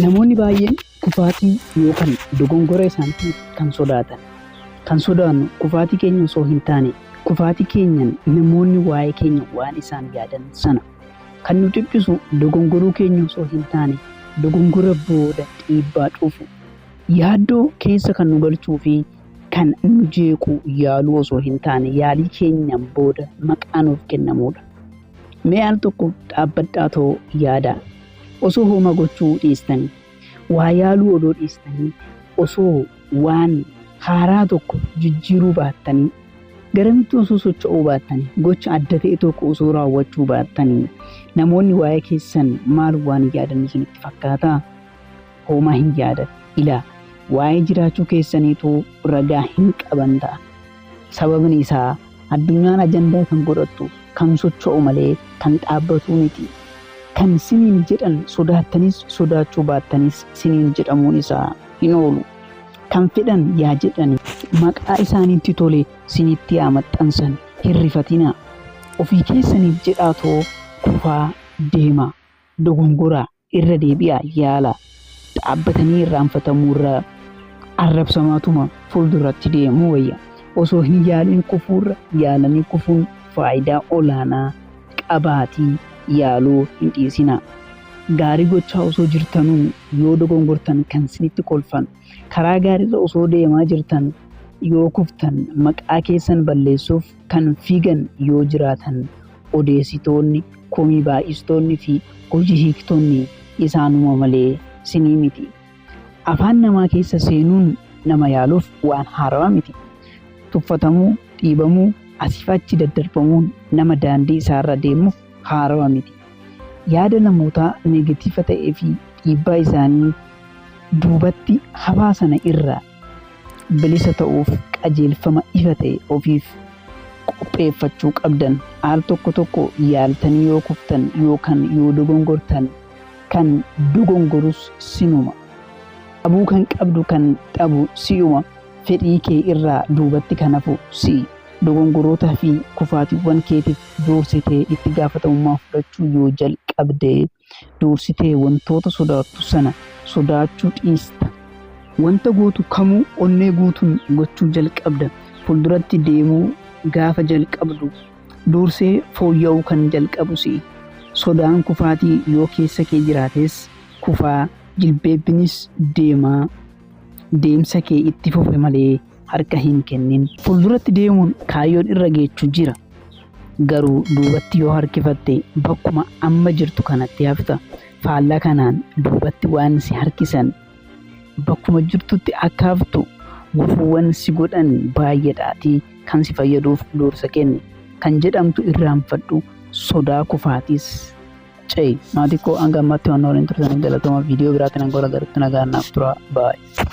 Namoonni baay'een kufaatii yookaan dogongora isaaniitiin kan sodaatan. Kan sodaannu kufaatii keenya osoo hin taane kufaatii keenyan namoonni waa'ee keenya waan isaan yaadan sana. Kan nu dhiphisu dogongoruu keenya osoo hin taane dogongora booda dhiibbaa dhufu. Yaaddoo keessa kan nu galchuu fi kan nu jeequ yaaluu osoo hin taane yaalii keenyan booda maqaa nuuf kennamudha. Mee al tokko dhaabbadhaa too yaadaa. Osoo homaa gochuu dhiistanii, waa yaaluu odoo dhiistanii, osoo waan haaraa tokko jijjiiruu baattanii, garamitti osoo socho'uu baattanii, gocha adda ta'e tokko osoo raawwachuu baattanii, namoonni waa'ee keessan maal waan yaadan isinitti fakkaataa? Homaa hin yaadan. Ilaa, waa'ee jiraachuu keessaniituu ragaa hin qaban ta'a. Sababni isaa addunyaan ajandaa kan godhattu kan socho'u malee kan dhaabbatuu miti. Kan siniin jedhan sodaattanis sodaachuu baattanis siniin jedhamuun isaa hin oolu. Kan fedhan yaa jedhani maqaa isaanitti tole sinitti yaa maxxansan hin rifatinaa. Ofii keessaniif jedhaatoo kufaa deemaa. Dogongoraa irra deebi'aa yaalaa. Dhaabbatanii irraanfatamuurra arrabsamaatuma fuulduratti deemuu wayya. Osoo hin yaaliin kufuurra yaalanii kufuun faayidaa olaanaa qabaatii yaaluu hin dhiisinaa. Gaarii gochaa osoo jirtanuu yoo dogongortan kan sinitti kolfan, karaa gaariirra osoo deemaa jirtan yoo kuftan maqaa keessan balleessuuf kan fiigan yoo jiraatan odeessitoonni, komii baay'istoonni fi hojii hiiktonni isaanuma malee sinii miti. Afaan namaa keessa seenuun nama yaaluuf waan haarawaa miti. Tuffatamuu, dhiibamuu, asiif achi daddarbamuun nama daandii isaarra deemuuf haarawa miti. Yaada namootaa negatiiva ta'ee fi dhiibbaa isaanii duubatti hafaa sana irraa bilisa ta'uuf qajeelfama ifa ta'e ofiif qopheeffachuu qabdan. Al tokko tokko yaaltanii yoo kuftan yookaan yoo dogongortan kan dogongorus sinuma. Dhabuu kan qabdu kan dhabu si'uma. Fedhii kee irraa duubatti kan hafu si'i. Dogongorootaa fi kufaatiiwwan keetiif duursitee itti gaafatamummaa fudhachuu yoo jalqabde, duursitee wantoota sodaattu sana sodaachuu dhiista. Wanta gootu kamuu onnee guutuun gochuu jalqabda. Fuulduratti deemuu gaafa jalqabdu duursee fooyya'uu kan jalqabu si'i. Sodaan kufaatii yoo keessa kee jiraates kufaa, jilbeebbinis deemaa deemsa kee itti fufi malee harka hin kennin. Fuulduratti deemuun kaayyoon irra geechu jira. Garuu duubatti yoo harkifatte bakkuma amma jirtu kanatti hafta. Faallaa kanaan duubatti waan si harkisan bakkuma jirtutti akka haftu gufuuwwan si godhan baay'eedhaatii kan si fayyaduuf dursa kenni. Kan jedhamtu irraanfadhu sodaa kufaatiis ce'i. Maatii koo hanga ammaatti waan na waliin turtaniif galatooma. Viidiyoo biraatiin hanga wal agarrutti nagaan naaf turaa. Baay'ee.